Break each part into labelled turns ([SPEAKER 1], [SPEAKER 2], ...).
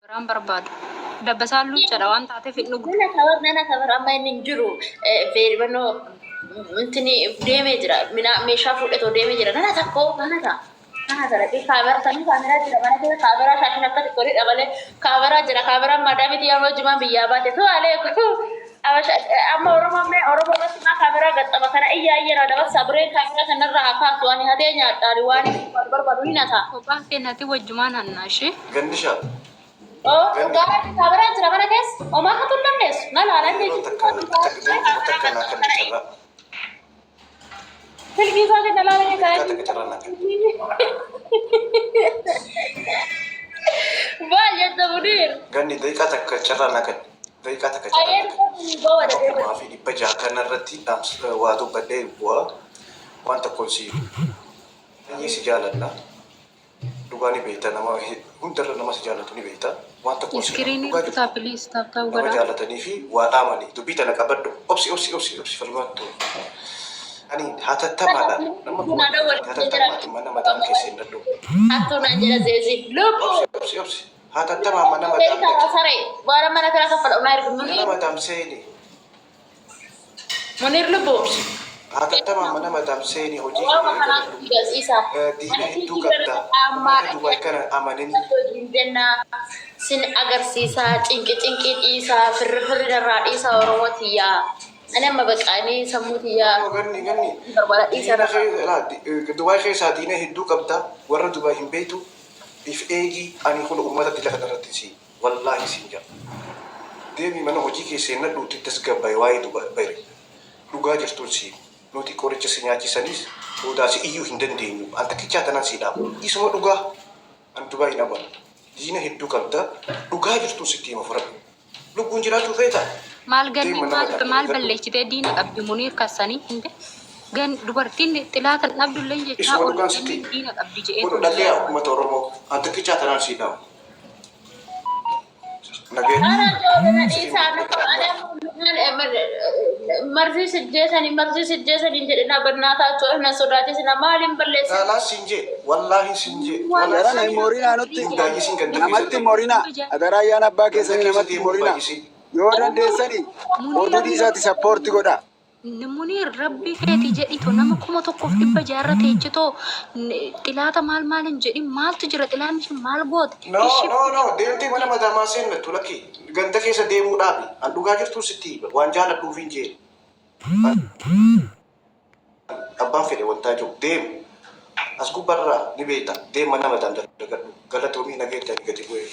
[SPEAKER 1] Biraan barbaadu. Dabbasaan luuccadha waan taateef hin dhugdu.
[SPEAKER 2] Nana kabar nana kabar amma inni hin jiru feeribannoo intini deemee jira mina meeshaa fuudhetoo deemee jira nana takko nana ta'a nana ta'a dhaqee kaameraa sanii kaameraa jira mana keessa kaameraa shaashin akka xiqqoo hidha malee kaameraa jira kaameraan maadaamiti yeroo jimaan biyyaa baate tu alee amma oromoo mee oromoo irratti maa kaameraa gaxxama kana iyyaa iyya naa dabarsaa bireen kaameraa kanarraa haa kaasu ani hatee nyaadhaani waan barbaadu hin hataa.
[SPEAKER 1] Kophaa keenyatti wajjumaan hannaa ishee.
[SPEAKER 3] Gandisha.
[SPEAKER 2] Oo dhugaa rabbi kaameraan jira mana keessa homaa hatuu hin dandeessu na laalan
[SPEAKER 3] Yeroo takka takka yeroo takka naa kenni carraa.
[SPEAKER 2] Silkii isaa kenna laalanii
[SPEAKER 3] Daqiiqaa takka carraa naa kenni.
[SPEAKER 2] Baay'ee Muniir.
[SPEAKER 3] Ganni daqiiqaa takka carraa naa kenni. Daqiiqaa takka carraa
[SPEAKER 2] Baay'ee
[SPEAKER 3] naa kenni.
[SPEAKER 2] gowa
[SPEAKER 3] Nama 2600 kana irratti dhaamsa waa dubbadhee bu'aa waan tokkoon si baay'ee si jaaladha. Dhugaa ni beekta nama hundarra nama si jaallatu ni beekta. Waan tokkoon si
[SPEAKER 1] Iskiriinii
[SPEAKER 3] dhugaa
[SPEAKER 1] rukutaa
[SPEAKER 3] jirtu
[SPEAKER 1] please tap tap
[SPEAKER 3] nama
[SPEAKER 1] godhaa.
[SPEAKER 3] jaalatanii fi waa dhaamanii dubbii tana qabadhu obsi obsi obsi obsi falmaattu. Ani hatattamaadhaan nama hatattamaati mana mataan keessa hin dadhabu.
[SPEAKER 2] Hattuu naan jedha zeezi. Lubbuu.
[SPEAKER 3] Obsi obsi obsi hatattamaa mana mataan
[SPEAKER 2] Beekaa saree. Waan mana kana kaffalamu naa ergu.
[SPEAKER 3] mana
[SPEAKER 2] Muniir.
[SPEAKER 3] mataan seeni.
[SPEAKER 2] Muniir lubbuu.
[SPEAKER 3] Hatattamaa mana madaam seeni hojii
[SPEAKER 2] Waan
[SPEAKER 3] kee
[SPEAKER 2] kanaa
[SPEAKER 3] eegaladhu.
[SPEAKER 2] gasiisa.
[SPEAKER 3] Diina hedduu qabda. Uummata Dubaay kana amananii.
[SPEAKER 2] Jennaa sin agarsiisaa cinqi cinqii dhiisaa firri firri narraa dhiisaa Oromoo tiyyaa. Ani amma baqaanii sammuu tiyyaa
[SPEAKER 3] Oromoo ganni ganni.
[SPEAKER 2] barbaada dhiisa
[SPEAKER 3] Diina kee laa, Dubaay keessaa diina hedduu qabda. Warra Dubaay hin beektu. If eegi ani kun uummata dila kanarratti si wallaahi siin jedha. Deemi mana hojii kee seennadhuutti tasgabba'i waa'ee Dubaay bari. Dhugaa jirtuun si nuti qoricha si nyaachisanis boodaa si iyyuu hin dandeenyu. An takkichaa tanan sii dhaamu. Isuma dhugaa. An Dubaay hin amanu. Diina hedduu qabda. Dhugaa jirtuun sitti hima fudhadhu. Lubbuun jiraachuu feetaa?
[SPEAKER 1] Maal ganni
[SPEAKER 3] Deemi mana
[SPEAKER 1] maal
[SPEAKER 3] mataa
[SPEAKER 1] maal
[SPEAKER 3] kee
[SPEAKER 1] balleessitee diina qabdi Muniir kassanii hinde gan dubartiin xilaatan dhabdullee jechaa
[SPEAKER 3] Isuma
[SPEAKER 1] oolu
[SPEAKER 3] dhugaan sitti
[SPEAKER 1] ganni
[SPEAKER 3] hima.
[SPEAKER 1] diina qabdi je'ee
[SPEAKER 3] Kun
[SPEAKER 1] tun
[SPEAKER 3] dhagaya uummata Oromoo. An takkichaa tanaan sii dhaamu. Nagee.
[SPEAKER 2] Ana ijoollee
[SPEAKER 3] Sitti
[SPEAKER 2] dhiisaa
[SPEAKER 3] hima.
[SPEAKER 2] nama marzii sijjeesanii marzii sijjeesanii jedhina bannaa na sodaachisina maaliin balleessa.
[SPEAKER 3] Laalaa siin jee. Wallaahi siin jee. Wallaahi
[SPEAKER 4] Jarana
[SPEAKER 3] siin
[SPEAKER 4] hin
[SPEAKER 3] jee.
[SPEAKER 4] morinaa nutti
[SPEAKER 3] Hin baay'isin ganda
[SPEAKER 4] namatti
[SPEAKER 3] keessatti.
[SPEAKER 4] hin morinaa. Adaraa ayyaana abbaa
[SPEAKER 3] Ganda
[SPEAKER 4] keessanii
[SPEAKER 3] keessa
[SPEAKER 4] namatti hin
[SPEAKER 3] deemuu hin
[SPEAKER 4] morinaa.
[SPEAKER 3] baay'isin.
[SPEAKER 4] Yoo dandeessani oduu dhiisaati sappoorti godhaa.
[SPEAKER 1] Muniir rabbii keetii jedhito nama 1600 irra teechitoo xilaata maal maal hin jedhin maaltu jira xilaanni sun maal goote
[SPEAKER 3] No,
[SPEAKER 1] ishii
[SPEAKER 3] no, no. Deemtee mana madaamaa seennattu lakki. Ganda keessa deemuu dhaabi. An dhugaa jirtuu sitti hima. Waan jaaladhuuf hin jeen. Abbaan fedhe wantaa jiru. Deemi. As gubbarraa ni beekta. Deem mana madaam dalagadhu. Galatoomii nageetti ani gadi bu'ee.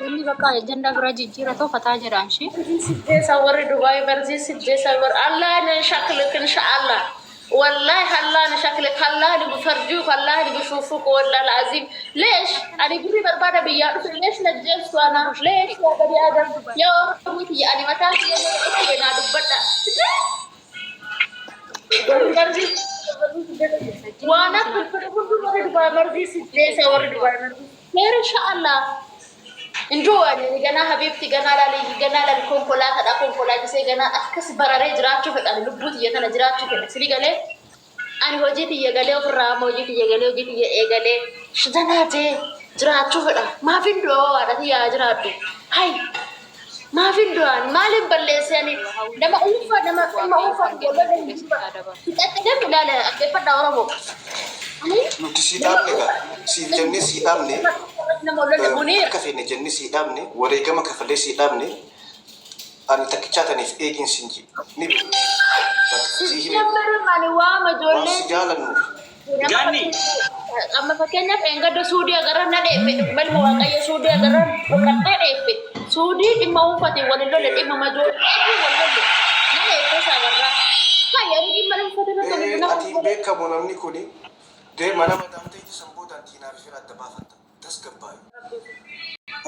[SPEAKER 1] Inni bakka ajandaa biraa jijjiira too fataa jedhaan ishee.
[SPEAKER 2] Sijjeesa warri Dubaay marzii sijjeesa warri Allah ni shaklik inshaallah wallahi Allah ni shaklik Allah ni bifarjuuk Allah ni bishuufuk wallahi alazim leesh ani birri barbaada biyyaa dhufe leesh najjeessu ana leesh yaa bani adam yaa Oromoo tiyya ani mataa kiyya dhufe naa dubbadha. Waan akka hundi warri Dubaay marzii sijjeesa warri Dubaay marzii. Heer inshaallah. Indoo ani ganaa habiibti ganaa laali ganaa laali konkolaataadha konkolaachisee ganaa akkas bararee jiraachuu fedha ani lubbuu tiyya tana jiraachuu fedha sili galee ani hojii tiyya galee ofirraa amma hojii tiyya galee hojii tiyya eegalee zanaa jee jiraachuu fedha maaf hin du'a haadha tiyya haa jiraadhu hay maaf hin du'aan maaliin balleessee ani nama dhuunfaa nama dhimma dhuunfaa fixatte namni ilaala dhaggeeffadhaa Oromoo.
[SPEAKER 3] Nuti sii dhaabne gaa. Siif jennee sii dhaabne.
[SPEAKER 2] Nama lola Muniir.
[SPEAKER 3] Akka feene jennee sii dhaabne. Wareegama kafallee sii dhaabne. Ani takkichaa taniif eegiin siin ji. Ni beekti. Bakka sii hime.
[SPEAKER 2] Jammaruun ani waama
[SPEAKER 3] Waan
[SPEAKER 2] ijoollee
[SPEAKER 3] si jaalannuuf.
[SPEAKER 5] Ganni.
[SPEAKER 2] Amma fakkeenyaaf eengadda suudii agarran na dheeffe malma waaqayyo suudii agarran boqadhee dheeffe suudii dhimma uunfatiin wal hin lolle dhimma majoollee wal lolle na dheeffe isaa agarraa. Hayya ani dhimma dhuunfatiin irratti wal hin
[SPEAKER 3] Ati hin beekamu namni kuni. Deema nama daamtee san boodaan diinaa fi fira adda baafatta. Tasgabbaa'i.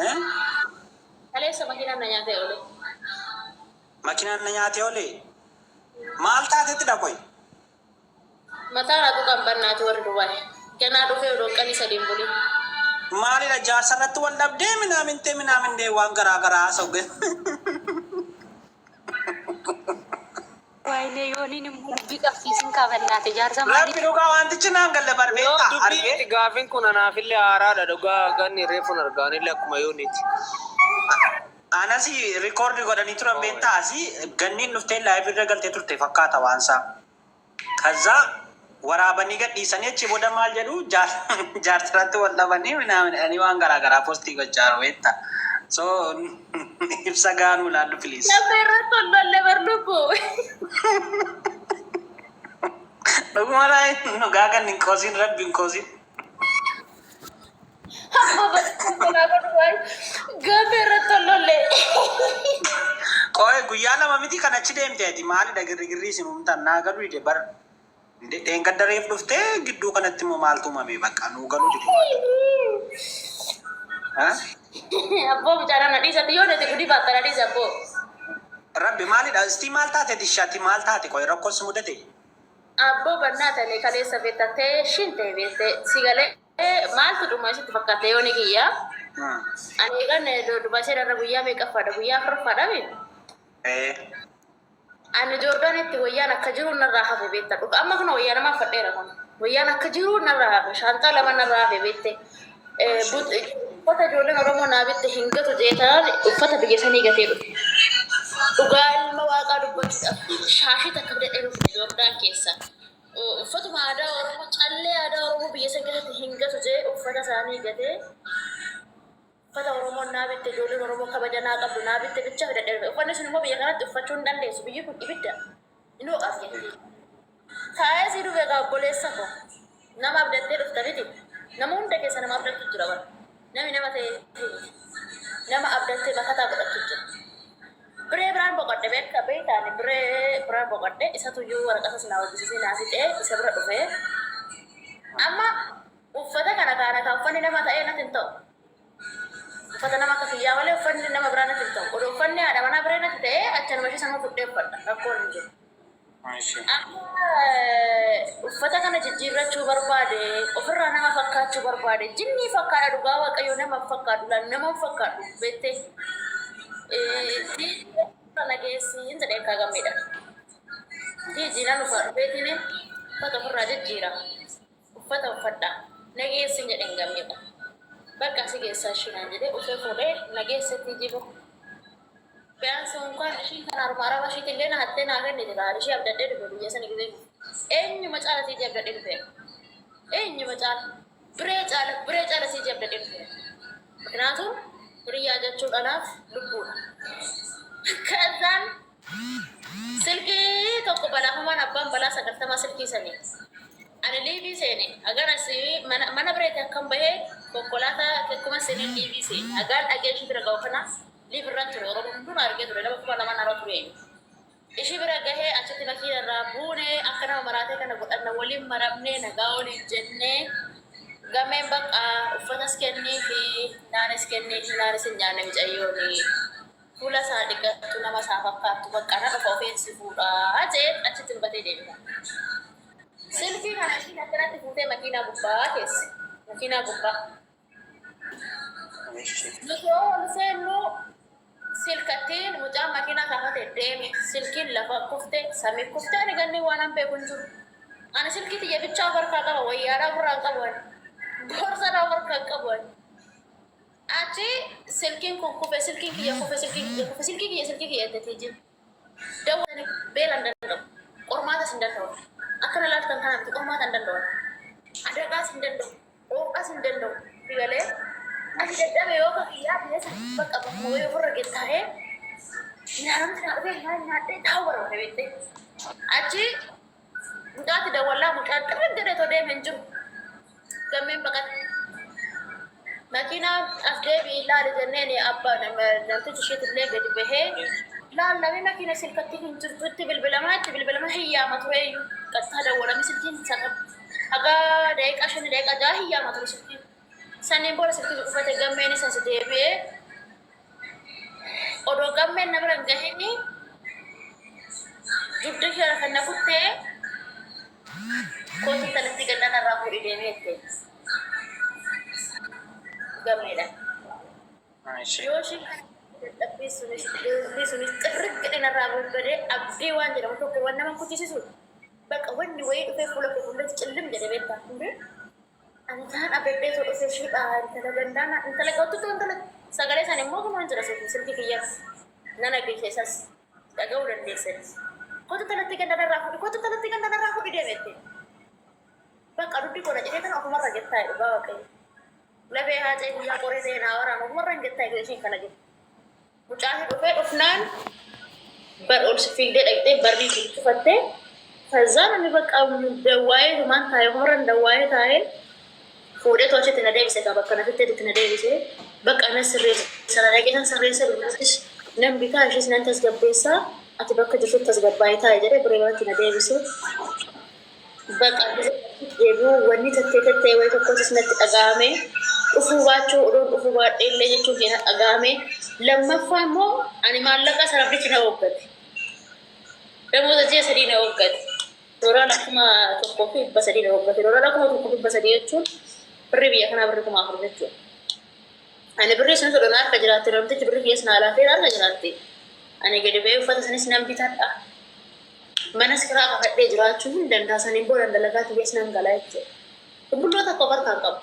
[SPEAKER 5] Eh?
[SPEAKER 2] Kaleessa makiinaan na nyaatee oole.
[SPEAKER 5] Makinaan na nyaatee olee? Maal taatetti dha qoy?
[SPEAKER 2] Mataa naa tuqan bannaati warri Dubaay. Ganaa dhufee odoo qanii sadiin bulin.
[SPEAKER 5] Maalidha jaarsa irratti wal dhabdee minaamintee minaamintee waan garaa garaa haasa'u.
[SPEAKER 1] Waa'ee Wayinee yooniin immoo dubbii qabsiisin kaafannaate jaarsa
[SPEAKER 5] Rabbi
[SPEAKER 1] maaliif
[SPEAKER 5] dhugaa wantichi naan galle bar
[SPEAKER 6] Yoo
[SPEAKER 5] beektaa
[SPEAKER 6] dubbii
[SPEAKER 5] argee.
[SPEAKER 6] miti gaafiin kun anaafillee haaraadha dhugaa ganni reefuun argaanillee akkuma yooniiti.
[SPEAKER 5] Anasi record godhanii turan beektaa asii ganniin dhuftee live irra galtee turte fakkaata waan isaa. Kaza waraabanii gadhiisanii achi booda maal jedhu jaarsarratti wal dhabanii minaamin jedhanii waan garaa garaa postii gochaa jiru beektaa. So ibsa gaanuu laadhu please.
[SPEAKER 2] Lafa irratti ol lolle bar lubbu.
[SPEAKER 5] Dhuguma laa dhugaa kan hin qoosiin rabbi hin qoosiin.
[SPEAKER 2] Hamma bas konkolaataa Dubaay gaafa irratti ol lolle.
[SPEAKER 5] Qoy guyyaa lama miti kan achi deemte ati maalidha girrigirrii isin uumtan naa galuu dide bar dheengadda reef dhuftee gidduu kanatti immoo maaltu uumame bakka nuu galuu dide. Ha?
[SPEAKER 2] Abboo mucaadhaan na dhiisatti yoo nati gudii baatta na dhiisa abboo.
[SPEAKER 5] Rabbi maalidha istii maal taate dishaati maal taate qoy rakkoon si mudate?
[SPEAKER 2] Abboo bannaa tane kaleessa beekta ta'e shin ta'e beekte si galee maaltu dhuma isitti fakkaate yooni kiyya. Ani kan Dubaay irra guyyaa meeqaffaadha guyyaa afuraffaadha mi? Ani Joordaanitti wayyaan akka jiru narraa hafe beekta dhuga amma kun wayyaa nama uffadheera kun wayyaan akka jiru narraa hafe shaanxaa lama narraa hafe beekte. Uffata ijoolleen Oromoo naa bitte hin gatu jeetaan uffata biyya sanii gatee dhufe. Dhugaa ilma waaqaa dubbachuudhaaf shaashii takka fidadhee dhufe Joordaan keessa. Uffatuma aadaa Oromoo callee aadaa Oromoo biyya san keessatti hin gatu jee uffata isaanii gatee uffata Oromoon naa bitte ijoolleen Oromoo kabaja naa qabdu naa bitte bicha fidadhee dhufe. Uffanni sun immoo biyya kanatti uffachuu hin dandeessu biyyi kun ibidda hin ho'aaf jettee. Taa'ee sii dhufe egaa obboleessa koo. Nama abdattee dhufta miti. Nama hunda keessa nama abdattu jira bara. Nami nama ta'e nama abdattee makataa godhattu jira. Biree biraan boqodhe beekta beektaani biree biraan boqodhe isatu iyyuu waraqata sinaa hojjisiisee naa fixee isa bira dhufee. Amma uffata kana kaana kan uffanni nama ta'ee natti hin ta'u. Uffata nama akka kiyyaa malee uffanni nama biraa natti hin ta'u. Odoo uffanni haadha manaa biree natti ta'ee achanuma ishee sanuma fudhee uffadha. Rakkoon hin jiru. Amma uffata kana jijjiirrachuu barbaade, ofirraa nama fakkaachuu barbaade, jinnii fakkaadha dhugaa waaqayyoo nama hin fakkaadhu laal nama hin fakkaadhu beektee. Kana geessi hin jedhee akkaa gammeedha. Jiiji nan dhufa dhufeetiin uffata ofirraa jijjiira. Uffata uffadha. Na geessi hin jedheen gammeedha. Bakka si geessaa ishii naan jedhee ufee fuudhee na geessetti jibu. Biyaansi unkaan ishiin kan haruma araba ishiitti illee na hattee naa kennite ta'a. Ishii abdadhee dhufe biyya sani gisee dhufe. Eenyuma caala siijii abdadhee dhufe. Eenyuma caala. Biree caala biree caala siijii abdadhee dhufe. ምክንያቱም hiriyyaa jechuun anaaf lubbuudha. Kazaan silkii tokko balaafamaan abbaan balaa sagaltamaa silkii sanii. Ani liivii seene hagaan asii mana mana bireeti akkan bahee konkolaataa akkuma seeneen liivii seene hagaan dhagee ishii bira ga'u kana liiv irraan ture Oromoo hunduma argee ture nama 2000 narra ture ishii bira gahee achitti makiina irraa buune akka nama maraatee kana godhanna waliin maramnee nagaa waliin jennee gameen bakka uffatas kenniifi naanis kenniifi naanis hin nyaanne micayyooni fuula isaa dhiqattu nama isaa fakkaattu bakka na dhufa ofiin si fuudhaa jee achitti hubatee deebita. Silkii kana ishiin akkanatti fuutee makiinaa gubbaa keessa. Makiinaa gubbaa. Nuti yoo ol seennu silkattiin mucaan makiinaa kaafate deeme. Silkiin lafa kufte, samii kufte ani ganni waan an beeku hin jiru. Ani silkii tiyya bichaa of harkaa qaba wayyaadhaa ofirraa hin qabu ani. Boorsaadhaa of harkaa hin qabu ani. Achi silkiin kun kufe, silkiin kiyya kufe, silkiin kiyya kufe, silkii kiyya silkii kiyya jettee jiru. Dawwatani beela hin danda'u. Qormaatas hin danda'u. Akkana laaltan kana miti qormaata hin danda'u. Adagaas hin danda'u. Oo'as hin danda'u. Sigalee ani dadhabe yoo ka kiyyaa biyya san bakka bakkuma wayii ofirra gettaa'ee nyaanamti naa dhufee nyaadhee nyaadhee taa'u barbaada beektee. Achi mucaatti dawwallaa mucaan xirri jedhee too deeme hin jiru. Gammeen baqate. Makiinaan as deebi'i ilaali jenneen abbaa namtichi isheetillee gadi bahee laallamee makiina silkatti hin jirtu itti bilbilamaa itti bilbilamaa hiyyaama tureeyyu qaxxaa dawwalame silkiin sagal haga daqiiqaa shanii daqiiqaa jaha hiyyaama ture silkiin. Saniin booda silkiin dhufate gammeenis as deebi'ee odoo gammeen na bira hin gahini dugda ishee lafa na kuttee kootu intalatti gannaa narraa fuudhii deemee jette gammeedha. Yoo ishiin kana Dadhabbii sunis beelli sunis xirrig jedhee narraa barbadee abdii waan jedhamu tokko waan nama kuchisiisu. Bakka wanni wayii dhufee fuula kee fuulduratti cillim jedhee beektaa. Hundee ani kaan abdaddee osoo dhufee shiidha intala gandaana intala qottutu intala sagalee sana immoo kunuun jira silkii kiyyarra. Nan dhageesse isas dhaga'uu dandeessani. Kottu intalatti ganda narraa fuudhi kottu intalatti ganda narraa fuudhi deemette. Bakka duddi koo na citee tana ofumarra jettaa dhugaa waaqayyo. Lafee haacee guyyaa qoree ta'e naa waraanu ofumarra hin jettaa isheen kana jettu. Mucaan dhufee dhufnaan bar ol si fiigdee dhaqxee barrii cufattee ከዛ namni bakka dawwaa'ee dhumaan taa'ee ofumarra dawwaa'ee taa'ee fuudhee to'achitti na deebise kaa bakka na fitteetti na deebise bakka na sirreessa na dhaqee san sirreessa bilbilattis nan bitaa ishees nan tasgabbeessaa ati bakka jirtutti tasgabbaa'ee taa'e jedhee biree biratti na deebise. Bakka deebi'uu wanni tattee tattee wayii tokkotis natti dhaga'ame. Dhufuu baachuu odoon dhufuu baadhee illee jechuun keenya dhaga'ame. Lammaffaa immoo ani maallaqa sararrichi na hooggate. Namoota ji'a 3 na hooggate. Doolaara 1,300 na hooggate. Doolaara 1,300 jechuun birrii biyya kanaa birrii 4,000 jechuudha. Ani birrii sun osoo harka jiraatte namtichi birrii kiyya sana alaafee harka jiraatte. Ani gadi ba'ee uffata sanis nan bitadha. Manas kiraa kafadhee jiraachuu hin danda'a. Saniin booda dalagaa kiyyaas nan galaa jechuudha. Qulqulluu takka of harkaa hin qabu.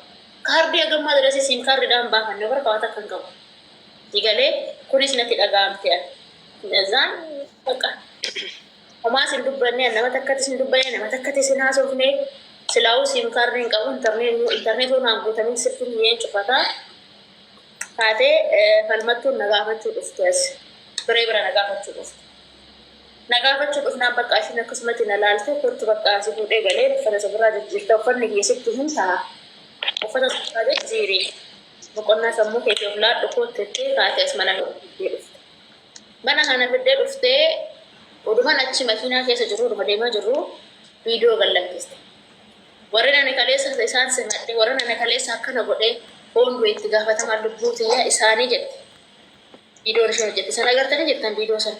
[SPEAKER 2] Kaardii hagammaa dirasii siim kaardiidhaan baafanne of harkaa waan takka hin qabu. Digalee kunis natti dhaga'amte ani. Nazaan bakka homaas hin dubbanne nama takkattis hin dubbanne nama takkattis hin haasofne silaa'uu siim kaardii hin qabu intarneetii naan guutamin silkiin hiyyeen cufataa. Kaatee falmattuun na gaafachuu dhufte as biree bira na gaafachuu dhufte. Na gaafachuu dhufnaan bakka ishiin akkasumatti na laalte kottu bakka asii fuudhee galee uffata isa biraa jijjiirta uffanni kiyya sitti hin ta'a. Uffata isa biraa jijjiiri boqonnaa sammuu keetii of laadhu kottu jettee kaatee as mana fiddee dhufte. Mana kana fiddee dhuftee oduman achi makiinaa keessa jirru oduma deemaa jirru viidiyoo gad lakkiste. Warreen ani kaleessa isaan simadhe warreen ani kaleessa akkana godhe hoon du'e itti gaafatamaan lubbuu tiyyaa isaanii jette. Viidiyoon isheen hojjette sana agartanii jirtan viidiyoo sana.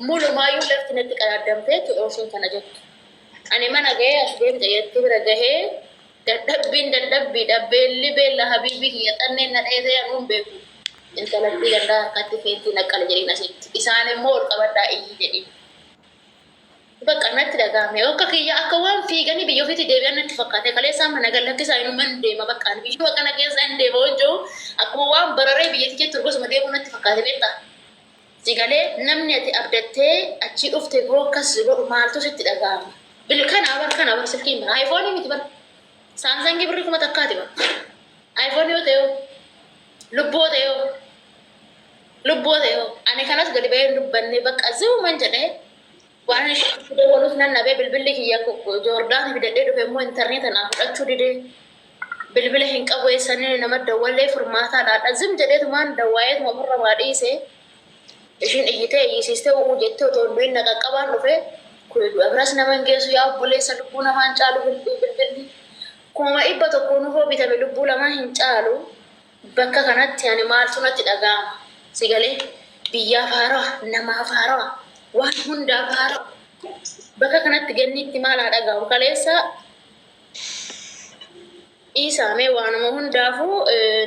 [SPEAKER 2] Mulumaayyuu lafti natti qadaadamtee jechuudha isheen kana jettu. Ani mana gahee as deemte jettee bira gahee dadhabbiin dadhabbiidha beelli beella habiibii kiyya xanneen na dheetee anuun beeku. Intalattii gandaa harkatti feentii naqqale jedhiin asitti. Isaan immoo ol qabadhaa iyyi jedhiin. Bakka natti dhaga'ame. Akka kiyya akka waan fiiganii biyya ofiitti deebi'an natti fakkaate. Kaleessaa mana gad lakkisaa inuma hin deema bakka ani biyya kana keessa hin deema waan jiru akkuma waan bararee biyyatti jettu gosuma deemuu natti fakkaate beektaa. Sigalee namni ati abdattee achii dhufte boo akkas godhu maaltu sitti dhaga'ama. Bil kana bar kana bar silkiin bara iPhone miti bar. Samsung birrii 1000ti bar. iPhone yoo ta'e lubbuu ta'e lubbuu ta'e ani kanas gadi ba'ee hin dubbanne bakka zi'uman jedhee waan ishee dawwaluuf nan dhabee bilbilli kiyya Joordaan fidadhee dhufe immoo intarneeta naa fudhachuu didee bilbila hin qabu eessanii nama dawwallee furmaataa dhaadha zim jedheetumaan dawwaa'eetuma ofirra waa dhiise ishiin iyyitee iyyisiistee u'uu jettee otoo hin du'in na qaqqabaan dhufe kuni du'a biras nama hin geessu yaa obboleessa lubbuu namaa hin caalu bilbilli 100,000 nufoo bitame lubbuu lamaa hin caalu bakka kanatti ani maaltu natti dhaga'ama si galee biyyaaf haarawa namaaf haarawa waan hundaaf haarawa bakka kanatti ganniitti maal haa dhaga'amu kaleessa dhiisaamee waanuma hundaafuu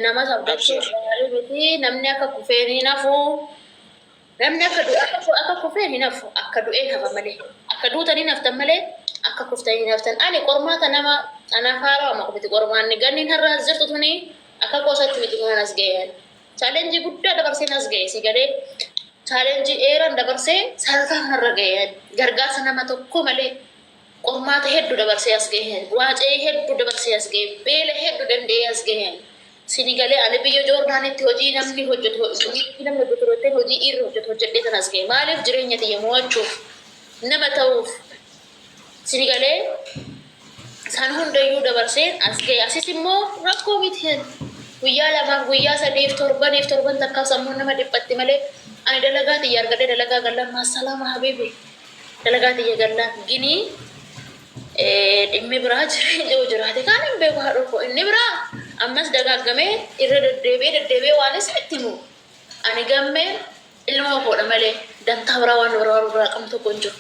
[SPEAKER 2] nama abdachuu
[SPEAKER 6] Abshir.
[SPEAKER 2] gaarii miti namni akka kufeen hin hafu namni akka du'e akka kufeen hin hafu akka du'een hafa malee akka duutanii haftan malee akka kuftanii haftan ani qormaata nama anaaf haarawa miti qormaanni ganniin har'a as jirtu tuni akka qoosatti miti kan as ga'e challenge guddaa dabarseen as ga'e si galee challenge dheeraan dabarsee sadarkaa kanarra ga'e gargaarsa nama tokko malee qormaata hedduu dabarsee as ga'e waacee hedduu dabarsee as ga'e beela hedduu danda'ee as ga'e sini galee ani biyya Joordaanitti hojii namni hojjetu hojii namni hojjetu hojjetee hojii dhiirri hojjetu hojjedhee kan as ga'e maaliif jireenya tiyya mo'achuuf nama ta'uuf sini galee san hundayyuu dabarseen as ga'e asis immoo rakkoo miti guyyaa lamaaf guyyaa sadiif torbaniif torban takkaaf sammuun nama dhiphatti malee ani dalagaa tiyya argadhee dalagaa gallaan maasalaama habiibi dalagaa tiyya gallaan ginii dhimmi biraa jireenya yoo jiraate kaan hin beeku haadha koo inni biraa ammas dagaaggamee irra deddeebi'ee deddeebi'ee waan isinitti himu ani gammee ilmoo koodha malee dantaa biraa waan biraa biraa qabnu tokko hin jiru.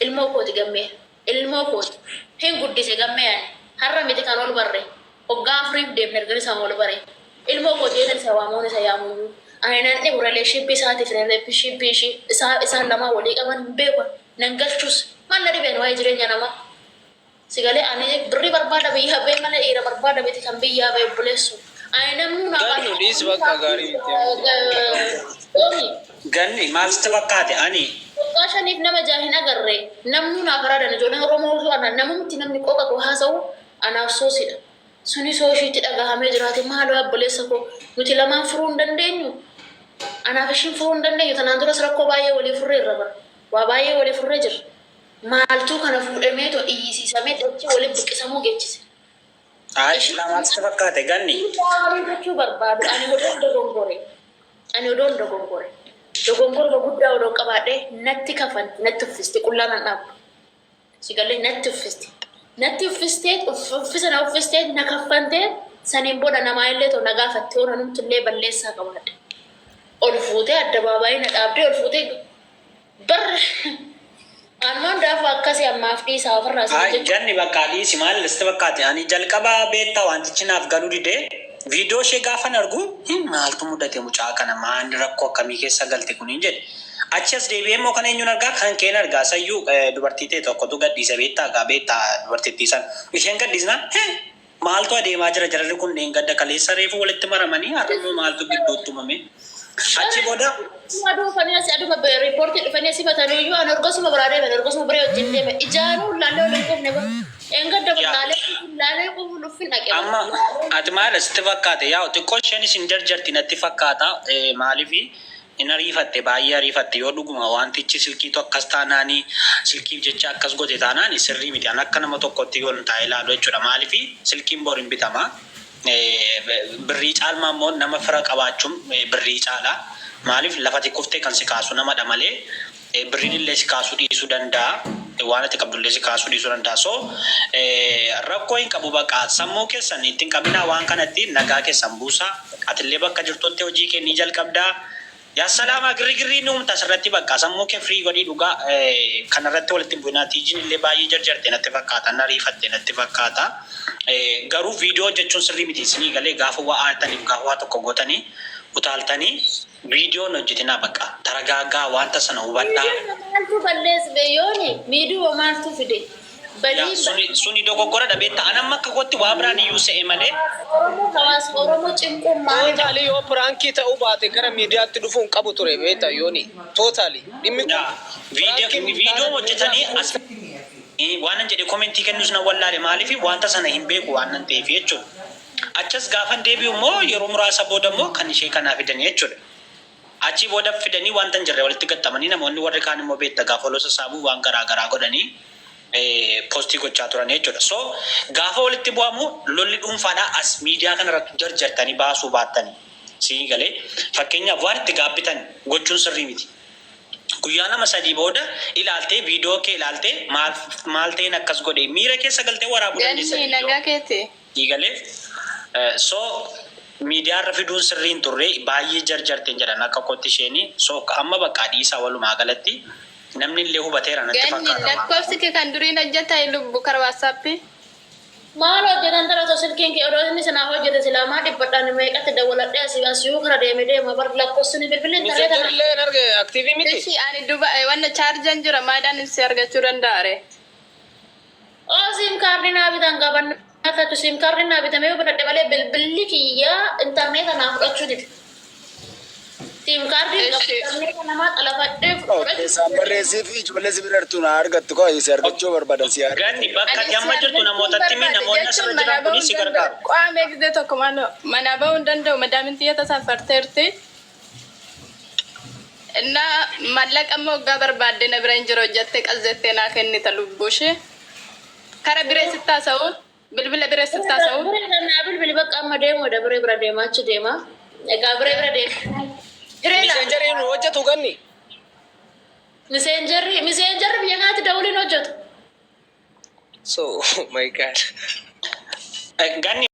[SPEAKER 2] Ilmoo kooti gammee ilmoo kooti hin guddise gammee ani har'a miti kan ol barre hoggaa afuriif deemne erga isaan ol bare ilmoo kooti jedhan isa waamuun isa yaamuyyuu Ani nan dhibu relationship isaatiif relationship ishii isaa isaan lamaa walii qaban hin beeku. Nan galchus maal na dhibeen waa'ee jireenya namaa. Si galee ani birrii barbaada biyyaa ba'e malee dhiira barbaada miti kan biyyaa ba'e obboleessu. Ani namni naa
[SPEAKER 6] Gannu dhiis bakka gaarii miti.
[SPEAKER 2] Doomi.
[SPEAKER 5] Ganni maal sitti fakkaate ani
[SPEAKER 2] Waggaa shaniif nama ijaa hin agarre namnuu naaf araadan ijoolleen Oromoo osoo ana namumti namni qooqa koo haasa'u anaaf soosidha. Sunis hoo ishiitti dhagahamee jiraate maaloo obboleessa koo nuti lamaan furuu hin dandeenyu? Anaaf ishiin furuu hin dandeenyu tanaan duras rakkoo baay'ee walii furreerra bara. Waa baay'ee walii furree jirra. Maaltuu kana fuudhameetoo iyyisiisamee dachee waliin buqqisamuu geechise?
[SPEAKER 5] Ay, silaa maal sitti fakkaate ganni?
[SPEAKER 2] Gaarii gochuu barbaadu ani odoon dogongore ani odoon dogongore dogongoruma guddaa odoon qabaadhee natti kafanti natti uffisti qullaa nan dhaabdu si galee natti uffisti natti uffistee uffisa na uffistee na kaffantee saniin booda namaa illee too na gaafatte yoo nanumti illee balleessaa qabaadhe ol fuutee addabaabaayii na dhaabdee ol fuutee bar Anumaan daafu akkasi ammaaf dhiisaa ofirraa isin
[SPEAKER 5] Ay,
[SPEAKER 2] jechuudha.
[SPEAKER 5] ganni bakka dhiisi maal sitti fakkaate ani jalqaba beektaa wantichi naaf galuu dide viidiyoo ishee gaafan argu hin maaltu mudate mucaa kana maal rakkoo akkamii keessa galte kun hin jedhe achi as deebi'ee immoo kan eenyuun argaa kan keen argaa sayyuu dubartii ta'e tokkotu gadhiise beektaa gaa beektaa dubartittii san isheen gadhiisnaan hee maaltu adeemaa jira jarri kun dheengadda kaleessa reefu walitti maramanii har'a immoo maaltu gidduutti uumame achi booda
[SPEAKER 2] Aduu dhufanii asii aduma riippoortii dhufanii asii batanii iyyuu ani orgosuma biraa deeman orgosuma biree wajjin deeme ijaanuu laallee waliin quufne bara. Dheengadda
[SPEAKER 5] Yaa.
[SPEAKER 2] laalee laalee quufu luffin dhaqe.
[SPEAKER 5] Amma ati maal sitti fakkaate yaa xiqqoo isheen isin jarjarti natti fakkaata maaliif hin ariifatte baay'ee ariifatte yoo dhuguma wantichi silkiitu akkas taanaanii silkiif jecha akkas gote taanaani sirrii miti an akka nama tokkotti yoon taa'ee ilaalu jechuudha maaliif silkiin bor hin bitama birrii caalmaa immoo nama fira qabaachuun birrii caala maaliif lafati kuftee kan si kaasu namadha malee birriin illee si kaasuu dhiisuu danda'a. Waan ati qabdu illee si kaasuu dhiisuu danda'a. So rakkoo hin qabu baqa sammuu keessan ittiin qabinaa waan kanatti nagaa keessan buusaa. Atillee bakka jirtutti hojii kee ni jalqabdaa. Yaa salaama girrigirrii ni uumta asirratti bakka sammuu kee firii godhii dhugaa kanarratti walitti hin bu'inaa. Tiijiin illee baay'ee jarjarte natti fakkaata na riifatte natti fakkaata. Garuu viidiyoo hojjechuun sirrii miti isinii galee gaafa waa aartaniif gaafa waa tokko gootanii utaaltanii viidiyoon hojjetinaa bakka taragaagaa wanta sana hubadhaa.
[SPEAKER 2] Miidiyoo maaltu balleesse yooni miidiyoo maaltu fide
[SPEAKER 5] Yaa
[SPEAKER 2] badii
[SPEAKER 5] suni dogoggora dha beektaa an amma akka kootti waa biraan iyyuu se'e malee
[SPEAKER 2] Oromoo hawaasa Oromoo cinquun maali?
[SPEAKER 6] Totally yoo prankii ta'uu baate gara miidiyaatti dhufuu hin qabu ture beektaa yooni. Totally. Dhimmi kun
[SPEAKER 5] Yaa
[SPEAKER 6] prankiin
[SPEAKER 5] viidiyoo hojjetanii as waan an jedhe commentii kennuus nan wallaale maaliif wanta sana hin beeku waan nan ta'eef jechuudha. Achas gaafan deebi'u immoo yeroo muraasa booda immoo kan ishee kanaa fidanii jechuudha. Achi booda fidanii wanta hin jirre walitti gaxxamanii namoonni warri kaan immoo beekta gaafa follow sassaabuu waan garaa garaa godhanii postii gochaa turan jechuudha. So gaafa walitti bu'amu lolli dhuunfaadhaa as miidiyaa kanarratti jarjartanii baasuu baattanii sii galee fakkeenyaaf waan itti gaabbitan gochuun sirrii miti. Guyyaa lama sadii booda ilaaltee viidiyoo kee ilaaltee maal maal ta'een akkas godhe miira keessa galtee waraabuu dandeessa
[SPEAKER 7] Ganni
[SPEAKER 5] viidiyoo.
[SPEAKER 7] nagaa keeti.
[SPEAKER 5] Sii galee so miidiyaarra fiduun sirrii hin turre baay'ee jarjarteen jedhan akka kootti isheeni so amma bakka dhiisaa walumaa galatti namni illee hubateera natti
[SPEAKER 7] Ganni
[SPEAKER 5] fakkaata waan.
[SPEAKER 7] lakkoofsi kee kan duriin hojjetaa lubbu karaa WhatsAppii.
[SPEAKER 2] Maal hojjetan tara osoo silkiin kee odoo inni sanaaf hojjete silaa maa dhibbadhaan meeqatti dawwaladhee asii asii kara deeme deema bar lakkoofsini bilbilli intarneeta
[SPEAKER 6] Messenger illee hin arge active miti.
[SPEAKER 7] Ishi ani duba wanna chaarjan jira maadhaan si argachuu danda'a ree?
[SPEAKER 2] Oo SIM cardii naa bitan qaban akkatu SIM cardii naa bitame yoo bitadhe malee bilbilli kiyyaa intarneeta naa fudhachuu dide. SIM cardii
[SPEAKER 7] Ishi.
[SPEAKER 2] intarneeta namaa xalafadhee fudhachuu
[SPEAKER 4] Keessaan barreessii fi ijoollee si bira jirtu na argattu koo si argachuu barbaadan si argatu.
[SPEAKER 5] Ganni bakka
[SPEAKER 7] Ani
[SPEAKER 5] ati
[SPEAKER 7] si
[SPEAKER 5] amma jirtu
[SPEAKER 7] argachuu
[SPEAKER 5] namootatti himi
[SPEAKER 7] barbaade
[SPEAKER 5] namoonni asirra
[SPEAKER 7] jechuun
[SPEAKER 5] jiran
[SPEAKER 7] manaa bahuu
[SPEAKER 5] kunis si
[SPEAKER 7] hin danda'u.
[SPEAKER 5] gargaaru.
[SPEAKER 7] Qaamee gisee tokko maaloo manaa bahuu hin danda'u madaamin xiyya tasaaffarteerti. Innaa maallaqa immoo waggaa barbaadde na bira hin jiru hojjattee qalzettee naa kennita lubbuu ishee. Kara biree sitti haasa'u bilbila biree sitti haasa'u.
[SPEAKER 2] Biree naa bilbili bakka amma deemuudha biree bira deemaa achi deema. Egaa biree bira deema. Hiree laa.
[SPEAKER 6] Messengeriin hojjetu ganni.
[SPEAKER 2] Messengerri biyya kanatti dawuliin hojjetu.
[SPEAKER 6] So my God.
[SPEAKER 5] Ganni